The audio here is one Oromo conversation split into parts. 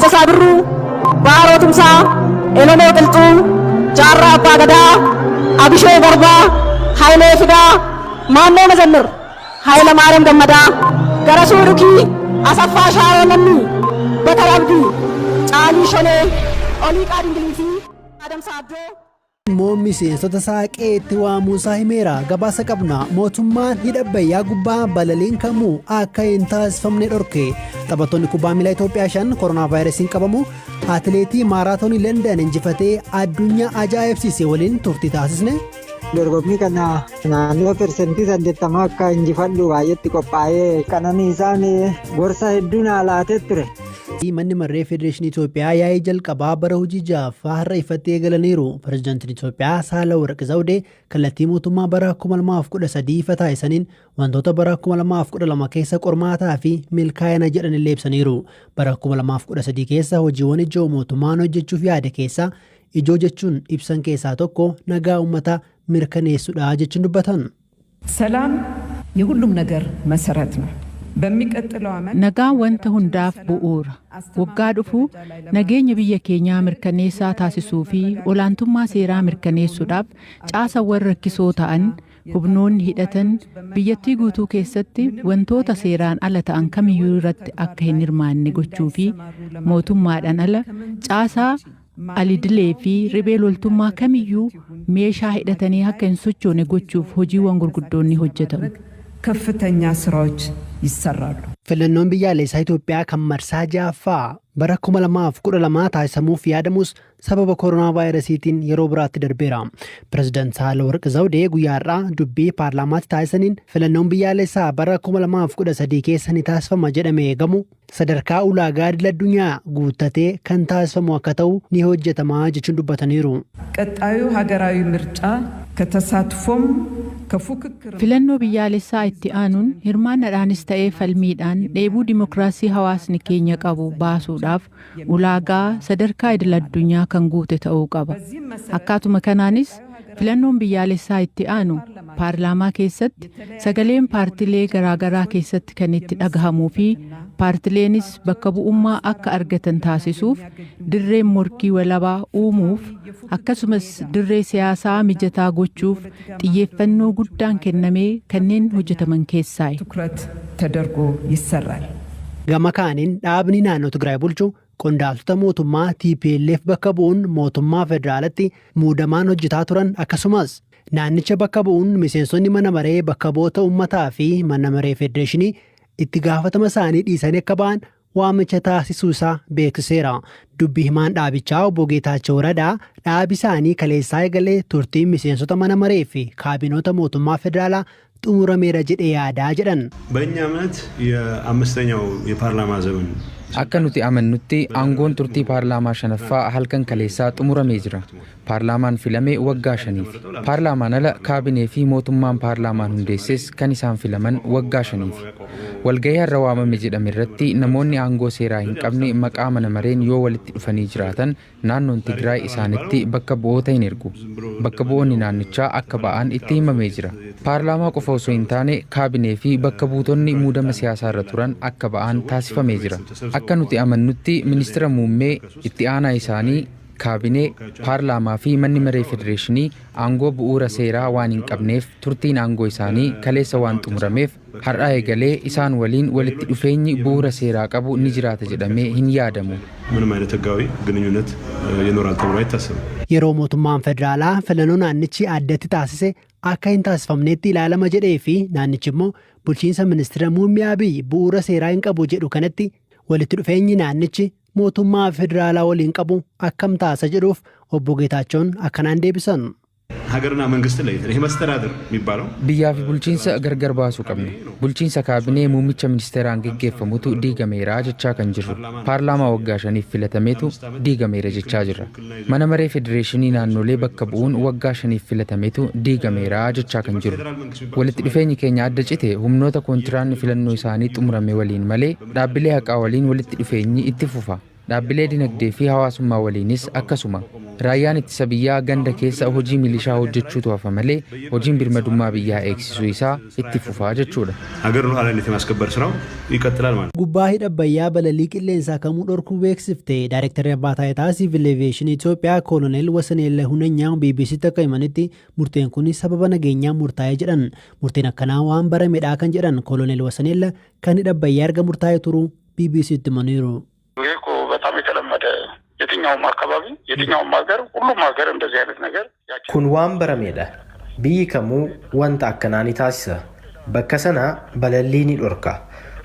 Taaddasaa Birruu, Baaroo Tumsaa, Elemoo Qilxuu, Jaarraa Abbaa Gadaa, Abishee Garbaa, Hayilee Fidaa, Maammoo Mazammir, Hayilamaariyaam Gammadaa, Garasuu Dhukii, Asaffaa Shaaroo Lammii, Bakar Abdii, Caalii Sholee, Oliiqaa Dingilii fi Adamsaa Abdoo. Immoo miseensota isaa qe'eetti waamuusaa himeera. Gabaasa qabna. Mootummaan hidha Abbayyaa gubbaa balaliin kamuu akka hin taasifamne dhorke. Taphattoonni kubbaa miilaa Itoophiyaa 5 koronaa vaayirasiin qabamu. Atileetii maaraatoonii London injifatee addunyaa ajaa'ibsiise waliin turtii taasisne. Dorgommii kana naannoo 80% akka injifadhu baay'eetti qophaa'ee, Qananiisaan gorsa hedduu naa laatee ture. Manni Marree Federeeshinii Itoophiyaa yaa'ii jalqabaa bara hojii ja'affaa har'a ifatti eegalaniiru. Pireezidaantiin Itoophiyaa Saahilawarq Zawudee kallattii mootummaa bara 2013 ifa taasisaniin wantoota bara 2012 keessa qormaataa fi milkaa'ina jedhan illee ibsaniiru. Bara 2013 keessa hojiiwwan ijoo mootummaan hojjechuuf yaade keessaa ijoo jechuun ibsan keessaa tokko nagaa uummataa mirkaneessuudha jechuun dubbatan. ሰላም የሁሉም ነገር መሰረት ነው። በሚቀጥለው ዓመት Nagaan wanta hundaaf bu'uura. Waggaa dhufu nageenya biyya keenyaa mirkaneessaa taasisuu fi olaantummaa seeraa mirkaneessuudhaaf caasawwan rakkisoo ta'an, humnoonni hidhatan biyyattii guutuu keessatti wantoota seeraan ala ta'an kamiyyuu irratti akka hin hirmaanne gochuu fi mootummaadhaan ala caasaa alidilee fi riphee loltummaa kamiyyuu meeshaa hidhatanii akka hin sochoone gochuuf hojiiwwan gurguddoon ni hojjetamu. ከፍተኛ ስራዎች ይሰራሉ። Filannoon biyyaalessaa Itoophiyaa kan marsaa ja'affaa bara 2012 taasisamuuf yaadamus sababa koronaa vaayirasiitiin yeroo biraatti darbeera. Pireezidaant Saahilawarq Zawudee guyyaa har'aa dubbii paarlaamaatti taasisaniin filannoon biyyaalessaa bara 2013 keessa ni taasifama jedhamee eegamu sadarkaa ulaagaa idil addunyaa guuttatee kan taasifamu akka ta'u ni hojjetama jechuun dubbataniiru. ቀጣዩ ሀገራዊ ምርጫ ከተሳትፎም ከፉክክር Filannoo biyyaalessaa itti aanuun hirmaannaadhaanis ta'ee falmiidhaan dheebuu dimokiraasii hawaasni keenya qabu baasuudhaaf ulaagaa sadarkaa idil addunyaa kan guute ta'uu qaba. Akkaatuma kanaanis filannoon biyyaalessaa itti aanu paarlaamaa keessatti sagaleen paartilee garaagaraa keessatti kan itti dhagahamuu fi paartileenis bakka bu'ummaa akka argatan taasisuuf, dirreen morkii walabaa uumuuf, akkasumas dirree siyaasaa mijataa gochuuf xiyyeeffannoo guddaan kennamee kanneen hojjetaman keessaayi. ትኩረት ተደርጎ ይሰራል። Gama kaaniin dhaabni naannoo Tigraay bulchu qondaaltota mootummaa TPLF bakka bu'uun mootummaa federaalatti muudamaan hojjetaa turan, akkasumas naannicha bakka bu'uun miseensonni mana maree bakka bu'oota uummataa fi mana maree federeeshinii itti gaafatama isaanii dhiisanii akka ba'an waamicha taasisuu isaa beeksiseera. Dubbi himaan dhaabichaa obbo Geetaachoo Radaa dhaabi isaanii kaleessaa eegalee turtiin miseensota mana maree fi kaabinoota mootummaa federaalaa xumurameera jedhee yaadaa jedhan. በእኛ እምነት የአምስተኛው የፓርላማ ዘመን Akka nuti amannutti aangoon turtii paarlaamaa shanaffaa halkan kaleessaa xumuramee jira. Paarlaamaan filame waggaa 5f. Paarlaamaan ala kaabinee fi mootummaan paarlaamaan hundeesses kan isaan filaman waggaa 5f. Walgahii har'a waamame jedhame irratti namoonni aangoo seeraa hin qabne maqaa mana mareen yoo walitti dhufanii jiraatan, naannoon Tigraay isaanitti bakka bu'oota hin ergu. Bakka bu'oonni naannichaa akka ba'an itti himamee jira. Paarlaamaa qofa osoo hin taane kaabinee fi bakka buutonni muudama siyaasaa irra turan akka ba'an taasifamee jira. Akka nuti amannutti ministira muummee, itti aanaa isaanii, kaabinee, paarlaamaa fi manni maree federeeshinii aangoo bu'uura seeraa waan hin qabneef, turtiin aangoo isaanii kaleessa waan xumurameef, har'aa eegalee isaan waliin walitti dhufeenyi bu'uura seeraa qabu ni jiraata jedhamee hin yaadamu. ምንም አይነት ህጋዊ ግንኙነት ይኖራል ተብሎ አይታሰብም። Yeroo mootummaan federaalaa filannoo naannichi addatti taasise akka hin taasifamnetti ilaalama jedhee fi naannichi immoo bulchiinsa ministeera muummee Abiy bu'uura seeraa hin qabu jedhu kanatti, walitti dhufeenyi naannichi mootummaa federaalaa waliin qabu akkam taasa jedhuuf obbo Geetaachoon akkanaan deebisan. ሀገርና መንግስትን ለይተን ይሄ መስተዳድር የሚባለው Biyyaa fi bulchiinsa gargar baasuu qabna. Bulchiinsa kaabinee muummicha ministeeraan geggeeffamutu diigameera jechaa kan jirru. Paarlaamaa waggaa 5f filatameetu diigameera jechaa jirra. Mana maree federeeshinii naannolee bakka bu'uun waggaa 5f filatameetu diigameera jechaa kan jirru. Walitti dhufeenyi keenya adda cite humnoota kontiraanni filannoo isaanii xumurame waliin malee dhaabbilee haqaa waliin walitti dhufeenyi itti fufa. Dhaabbilee dinagdee fi hawaasummaa waliinis akkasuma. Raayyaan ittisa biyyaa ganda keessa hojii milishaa hojjechuutu hafa malee hojiin birmadummaa biyyaa eegsisuu isaa itti fufaa jechuudha. ሀገርን ሉዓላዊነት የማስከበር ስራው ይቀጥላል ማለት ነው። Gubbaa hidha Abbayyaa balalii qilleensaa kamuu dhorkuu beeksifte. Daayirektarri Abbaa Taayitaa Siivil Aviyeeshinii Itoophiyaa Kooloneel Wasaneellah Hunanyaa BBCtti akka himanitti, murteen kun sababa nageenyaa murtaa'ee jedhan. Murteen akkanaa waan baramedha kan jedhan Kooloneel Wasaneellah, kan hidha Abbayyaa erga murtaa'ee turuu BBCtti himaniiru. ይህ እኮ በጣም የተለመደ የትኛውም አካባቢ የትኛውም ሀገር ሁሉም ሀገር እንደዚህ አይነት ነገር Kun waan barameedha. Biyyi kamuu wanta akkanaa ni taasisa. Bakka sana balallii ni dhorka.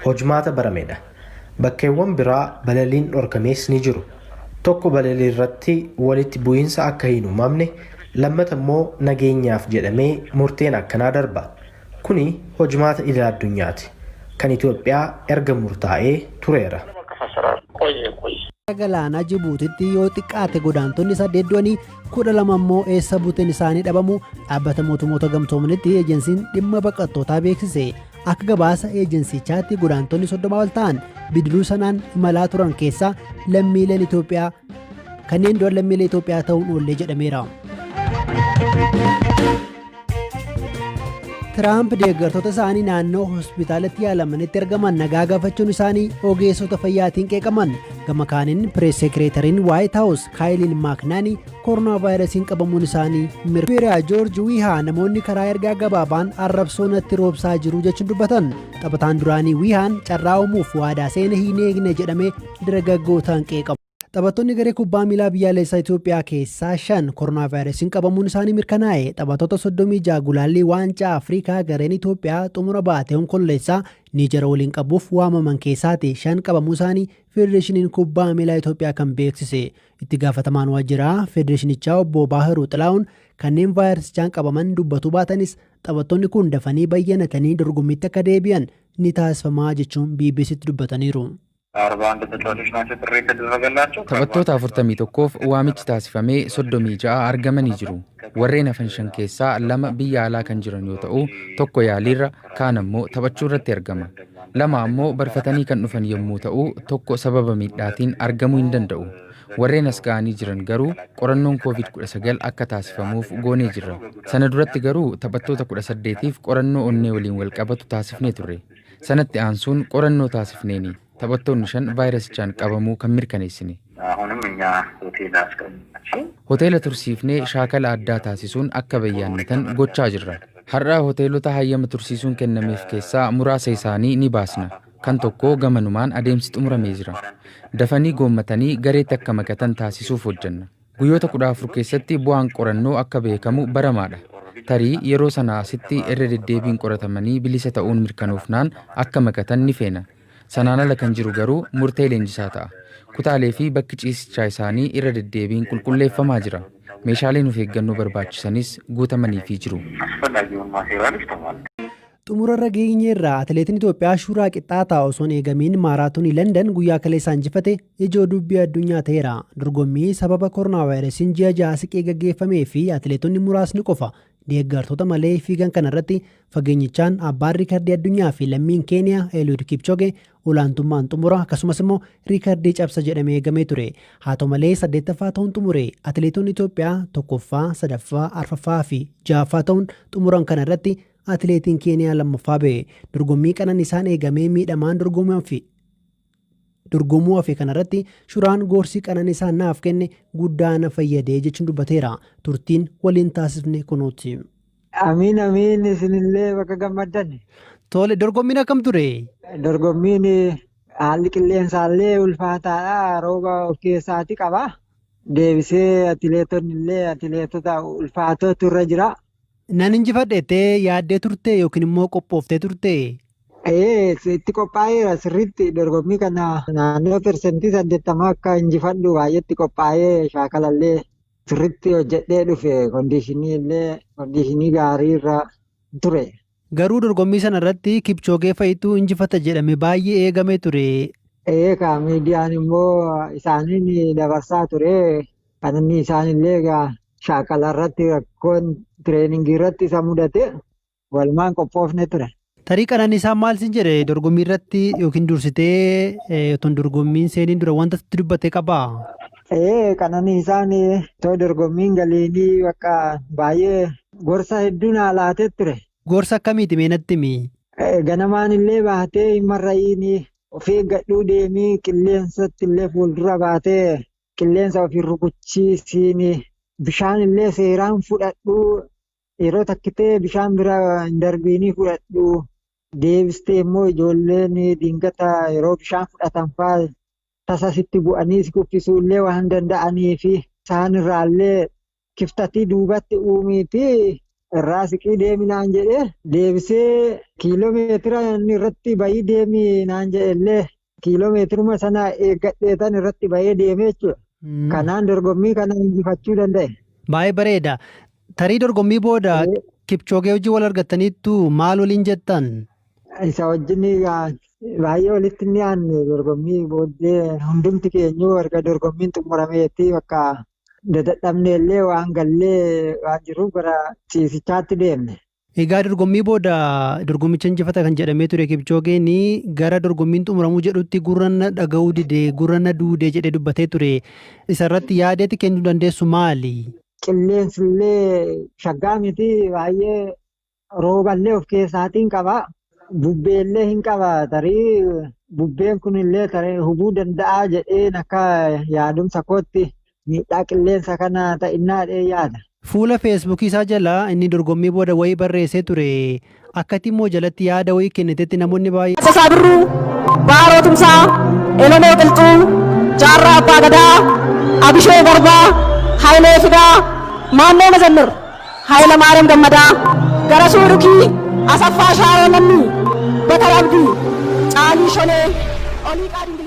Hojmaata barameedha. Bakkeewwan biraa balalliin dhorkamees ni jiru. Tokko balalii irratti walitti bu'iinsa akka hin uumamne, lammata immoo nageenyaaf jedhamee murteen akkanaa darba. Kuni hojmaata idil addunyaati. Kan Itoophiyaa erga murtaa'ee tureera. አሰራር ቆየ ቆየ Galaanaa Jibuutitti yoo xiqqaate godaantonni 8 du'anii, 12 immoo eessa buuteen isaanii dhabamu Dhaabbata Mootummoota Gamtoomanitti eejensiin dhimma baqattootaa beeksise. Akka gabaasa eejensichaatti godaantonni 30 ol ta'an bidiruu sanaan imalaa turan keessaa lammiileen Itoophiyaa kanneen du'an lammiilee Itoophiyaa ta'uun oollee jedhameera. Tiraamp deeggartoota isaanii naannoo hospitaalatti yaalamanitti argaman nagaa gaafachuun isaanii ogeessota fayyaatiin qeeqaman. Gama kaaniin Press Secretary-n White House Kaayiliin Maaknaanii koronaa vaayirasiin qabamuun isaanii mirkaneera. Joorji Wiihaa namoonni karaa ergaa gabaabaan arrabsoo natti roobsaa jiru jechuun dubbatan. Taphataan duraanii Wiihaan carraa uumuuf waadaa seena hin eegne jedhamee dargaggootaan qeeqamu. Taphattoonni garee kubbaa miilaa biyyaalessaa Itoophiyaa keessaa 5 koronaa vaayirasiin qabamuun isaanii mirkanaa'e. Taphattoota 36 gulaallii waancaa Afrikaa gareen Itoophiyaa xumura baatee Onkololeessaa Niijar waliin qabuuf waamaman keessaati 5 qabamuu isaanii Federeeshiniin Kubbaa Miilaa Itoophiyaa kan beeksise. Itti gaafatamaan waajjiraa federeeshinichaa obbo Baahiruu Xilaa'uun kanneen vaayirasichaan qabaman dubbatuu baatanis, taphattoonni kun dafanii bayyanatanii dorgommiitti akka deebi'an ni taasifamaa jechuun BBCtti dubbataniiru. 41 ተጫዋቾች ናቸው ጥሪ የተደረገላቸው። Taphattoota 41f waamichi taasifamee 36 argamanii jiru. Warreen hafan 5 keessaa lama biyya alaa kan jiran yoo ta'u, tokko yaaliirra, kaan ammoo taphachuu irratti argama. Lama ammoo barfatanii kan dhufan yommuu ta'u, tokko sababa miidhaatiin argamuu hin danda'u. Warreen as ga'anii jiran garuu qorannoon COVID-19 akka taasifamuuf goonee jirra. Sana duratti garuu taphattoota 18tiif qorannoo onnee waliin wal qabatu taasifnee turre. Sanatti aansuun qorannoo taasifneeni taphattoonni 5 vaayirasichaan qabamuu kan mirkaneessine. አሁንም እኛ ሆቴል አስቀምጣቸው Hoteela tursiifnee shaakala addaa taasisuun akka bayyaannatan gochaa jirra. Har'a hoteelota hayyama tursiisuun kennameef keessaa muraasa isaanii ni baasna. Kan tokko gamanumaan adeemsi xumuramee jira. Dafanii goommatanii gareetti akka makatan taasisuuf hojjenna. Guyyoota 14 keessatti bu'aan qorannoo akka beekamu baramaadha. Tarii yeroo sana asitti irra deddeebiin qoratamanii bilisa ta'uun mirkanoofnaan akka makatan ni feena. Sanaan ala kan jiru garuu murtee leenjisaa ta'a. Kutaalee fi bakki ciisichaa isaanii irra deddeebiin qulqulleeffamaa jira. Meeshaaleen of eeggannoo barbaachisanis guutamaniifii jiru. አስፈላጊውን ማቴሪያሎች ተሟልተዋል። Xumura irra geenyeerra. Atileetiin Itoophiyaa Shuuraa Qixxaataa osoo hin eegamiin maaraatoonii London guyyaa kaleessaa injifate ijoo dubbii addunyaa ta'eera. Dorgommii sababa koronaa vaayirasiin ji'a 6 siqee gaggeeffamee fi atileetonni muraasni qofa deeggartoota malee fiigan kana irratti fageenyichaan abbaan riikardii addunyaa fi lammiin Keeniyaa Eliud Kipchoge olaantummaan xumura, akkasumas immoo riikardii cabsa jedhamee eegamee ture. Haa ta'u malee saddeettaffaa ta'uun xumure. Atileetonni Itoophiyaa tokkoffaa, sadaffaa, arfaffaa fi ja'affaa ta'uun xumuran kana irratti atileetiin Keeniyaa lammaffaa ba'e. Dorgommii Qananiisaan eegamee miidhamaan dorgomuu hafe kanarratti Shuraan "Gorsi Qananiisaan naaf kenne guddaa na fayyadee" jechuun dubbateera. Turtiin waliin taasifne kunuuti. Amiin, amiin, isinillee bakka gammaddan. Tole, dorgommiin akkam ture? Dorgommiin haalli qilleensaallee ulfaataadha. Rooba of keessaati qaba. Deebisee atileetonni illee atileetota ulfaatootu irra jira. Nan injifadhettee yaaddee turte yookiin immoo qophooftee turte? Ee, itti qophaa'eera sirriitti. Dorgommii kana naannoo 80% akka injifadhu baay'eetti qophaa'ee, shaakalallee sirriitti hojjedhee dhufe, condition illee condition gaarii irra ture. Garuu dorgommii sana irratti Kipchoogee fa'itu injifata jedhame baay'ee eegamee ture. Ee, ka miidiyaan immoo isaaniin dabarsaa ture. Kan inni isaanillee egaa shaakala irratti rakkoon training irratti isa mudate, walumaan qophoofne ture. Tarii Qananiisaan maal siin jedhe dorgommii irratti yookiin dursitee otoo dorgommiin seeniin dura wanta sitti dubbate qabaa? Ee, Qananiisaan otoo dorgommiin galiinii bakka baay'ee gorsa hedduu naa laatee ture. Gorsa akkamiiti, mee natti himi? Ganamaan illee baatee hin marra'iinii, of eeggadhuu deemii, qilleensatti illee fuuldura baatee qilleensa ofii rukuchiisiinii, bishaan illee seeraan fudhadhuu, yeroo takkitee bishaan bira hin darbiinii fudhadhuu, deebistee immoo ijoolleen dingata yeroo bishaan fudhatan fa'aa tasa sitti bu'anii si kuffisuu illee waan danda'anii fi isaan irraallee kiftatii duubatti uumiiti irraa siqii deemi naan jedhee, deebisee kiiloomeetira inni irratti bayii deemi naan jedhe illee kiiloomeetiruma sana eeggadheetan irratti bayee deemee jechuudha. Kanaan dorgommii kana injifachuu danda'e. Baay'ee bareeda. Tarii dorgommii booda Kipchoogee hojii wal argattaniittu, maal waliin jettan? Isa wajjin baay'ee walitti ni aanne. Dorgommii booddee hundumti keenyuu erga dorgommiin xumurameetti bakka dadhabne illee waan gallee waan jiruuf gara ciisichaatti deemne. Egaa dorgommii booda dorgommicha injifata kan jedhamee ture Kipchoogeen gara dorgommiin xumuramuu jedhutti gurra na dhaga'uu dide, gurra na duudee jedhee dubbatee ture. Isarratti yaadeeti kennuu dandeessu maali? Qilleensi illee shaggaa miti, baay'ee rooballee of keessaatiin qaba. Bubbeellee hin qaba. Tarii bubbeen kunillee tarii hubuu danda'a jedheen akka yaadumsa kootti miidhaa qilleensa kana ta'innaadhee yaada. Fuula Feesbuukii isaa jala inni dorgommii booda wayii barreessee ture. Akkati immoo jalatti yaada wayii kennitetti namoonni baay'ee. Taaddasaa Birruu, Baaroo Tumsaa, Elemoo Qilxuu, Jaarraa Abbaa Gadaa, Abishee Garbaa, Hayilee Fidaa, Maannoo Mazammir, Hayila Maariyaam Gammadaa, Garasuu Dhukii, Asaffaa Shaaroo Lammii, Bakar Abdii, Caalii Sholee, Oliiqaa Dingishaa.